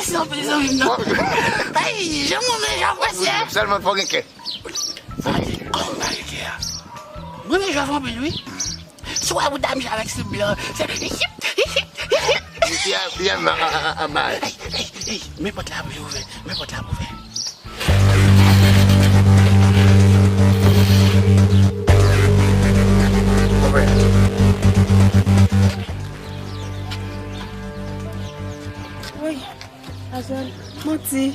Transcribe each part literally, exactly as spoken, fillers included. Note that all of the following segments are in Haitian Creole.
Mèsi anpil, zanmi m nan. Ay, jan mwen menm jan apresye. Sèlman fò gen kè. Ay, kòman m pa gen kè a? Mwen menm jan anpil, wi. Si w wè bouda m jan avèk slip blan, se hip, hip, hip, hip. Li a, li a, a, a, a, a, bay. Ey, ey, ey, men pòt la pou ouvè, men pòt la pou ouvè. Ouvè. Woy, Azèl, manti.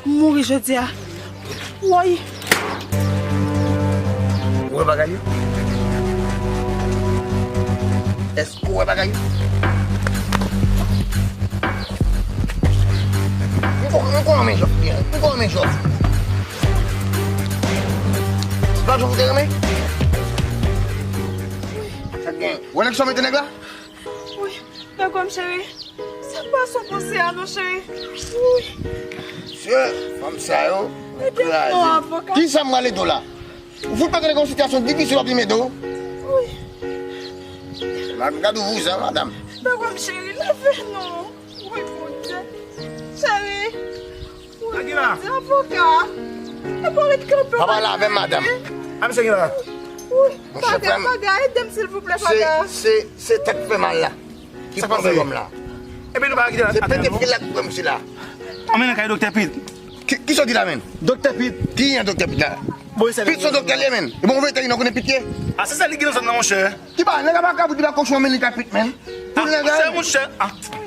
M mouri jodi a. Woy. Ou wè bagay yo? Èske ou wè bagay yo? M kon, m kon anmen jòf byen. M kon anmen jòf. Se pa jòf ou te renmen? Sa k gen? Ou wè nèg sa w mete nèg la? Wi, dakò, m cheri. Se pa sa w panse a non, cheri. Wi. Mesye, fanm sa yo, ede m non, kraze. Avoka. Kisa m pral ede w la? Ou fout pa konnen gen yon sitiyasyon difisil w ap vin ede w? Wi. Madanm, gad ou vouzen, madanm. Dakò, m cheri, leve non. Wi, Bondye. Cheri. Wi, Bondye, avoka. E pa ret kanpe. Pa pale avè m, madanm. A, mesye, gen la. Wi, Paga, Paga, ede m, silvouplè, Paga. Se, se, se tèt fè mal la. Ki panse kòm la? Epi nou pa kite la. Se pete fil la ki pran misye la. Anmennen kay Doktè Pit. Ki, ki sa w di la menm? Doktè Pit. Ki jan Doktè Pit la? Bon, se Pit se yon doktè li ye menm. E bon, ou vle te nou konnen Pit ye? A, se sa li gen nan zòn nan, monchè. Ki ba, nèg la pa ka pou di ba kochon anmennen kay Pit menm. Pou nèg la. Monchè, monchè. A.